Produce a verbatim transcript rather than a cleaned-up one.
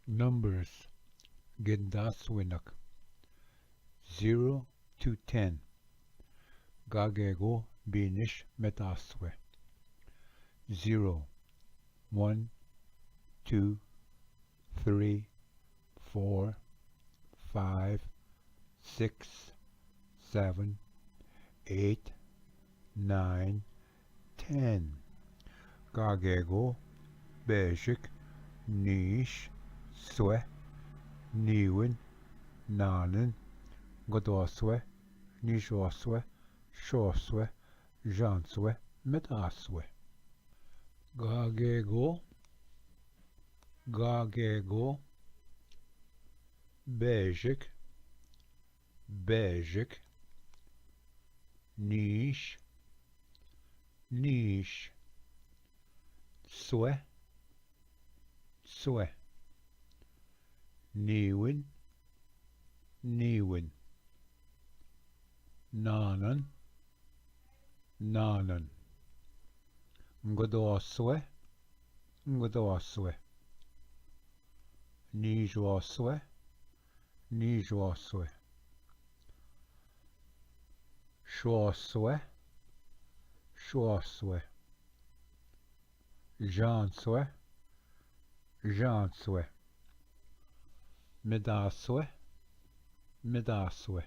Numbers, Gindaswinak, zero to ten. Ga gego binix metꞌaswe. Zero, one, two, three, four, five, six, seven, eight, nine, ten. Ka gego, bexek, nix, swe, niwin, nanen, ngodoswe, nixoswe, xoswe, xanswe, metꞌaswe. Ga gego, ga gego, bexek, bexek, nix, nix, swe, swe, niwin, niwin, nanan, nanan, ngodoswe, ngodoswe, nixoswe, nixoswe, xoswe, xoswe, xanswe, xanswe, medaswe, medaswe,